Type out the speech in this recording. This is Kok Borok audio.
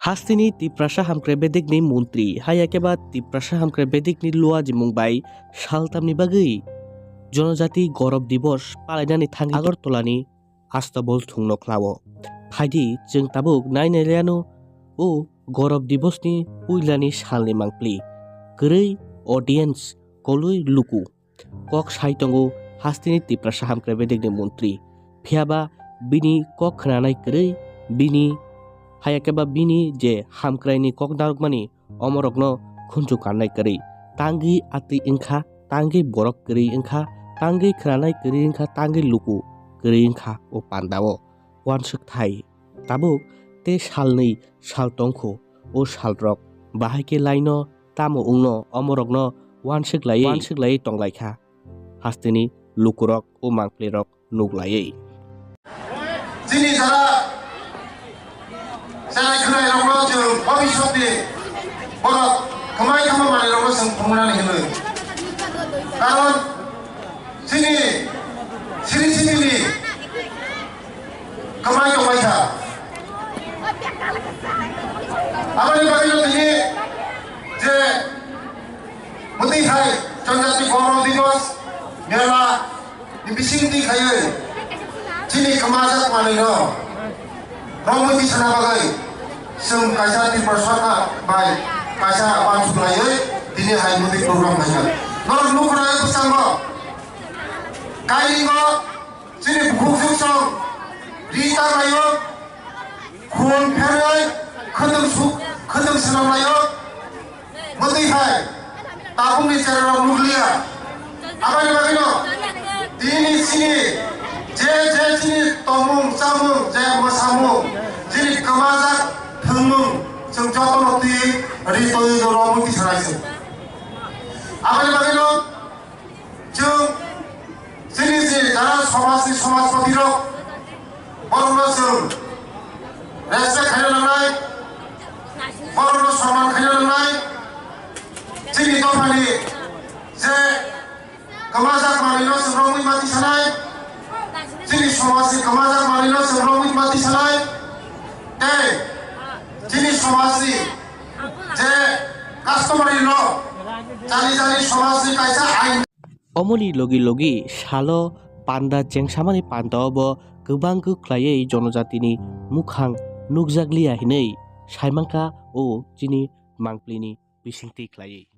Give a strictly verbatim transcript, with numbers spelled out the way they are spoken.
Hasteni Tiprasa hamkrai bedekni montri, haya khe ba Tiprasa hamkrai bedekni luajimung bai saltamni bagwi Jonojati Gorov Divos palainani thangwi Agartala ni Astabol thungno khlao. Phaidi chwng tabuk nainai liano o Gorov Divos ni puilani salni mangpli. Kwrwi audience, kolwi luku. Kok sai tongo hasteni Tiprasa hamkrai bedekni montri. Phiyaba bini kok khnanai kwrwi, bini haya khe ba bini je hamkraini kok narwkmani omorokno khunju kannai kwrwi. Tangwi atwi wngkha, tangwi borok kwrwi wngkha, tangwi khwnanai kwrwi wngkha, tangwi luku kwrwi wngkha o pandao. Uansuk thai. Tabuk tei salnwi sal tongkhu, o salrok bahai khe laino tamo wngno omorokno uansuk laiwi, uansuk laiwi tonglaikha. Hasteni lukurok o mangpilirok nuklaiwi. Chini jara chai khwnairokno chwng bhabishyotni borok kwmai khama manwirokno chwng phunuknani hwnwi. Karon chini siri siri ni kwmai tongbaikha. Aboni bagwino tini je mwtwi hai Jonojati Gorov Divos mela ni bisingtwi khaiwi chini kwmajak manwino romwi tisana bagwi chwng kaisa Tripura Sarkar bai kaisa uansuk laiwi tini hai mwtwi program khaikha. Norok nukhwrwi bwskango kairingo chini bukhuk juksong ri tanglaio, khun pherwi khwtwng su-, khwtwng swnamlaio. Mwtwi hai tabukni cherarok nukliya. Aboni bagwino tini chini je je chini tongmung chamung je mwsamung chini kwmajak thwngmung chwng jotono twi ri twi romwi tisanai se. Aboni bagwino chwng chini je jara somajni somajpati rok borokno chwng respect khaina nangnai, borokno soman khaina nangnai, chini dophani je kwmajak manwino chwng romwi ma tisanai, chini somajni kwmajak manwino chwng romwi ma tisanai, tei chini somajni je customary law, jani jani somajni kaisa ain. Omoni logi logi salo panda chengsamani panda obo kwbang khe khlaiwi jonojatini mukhang nukjakliya hinwi saimankha o chini mangpilini bisingtwi khlaiwi.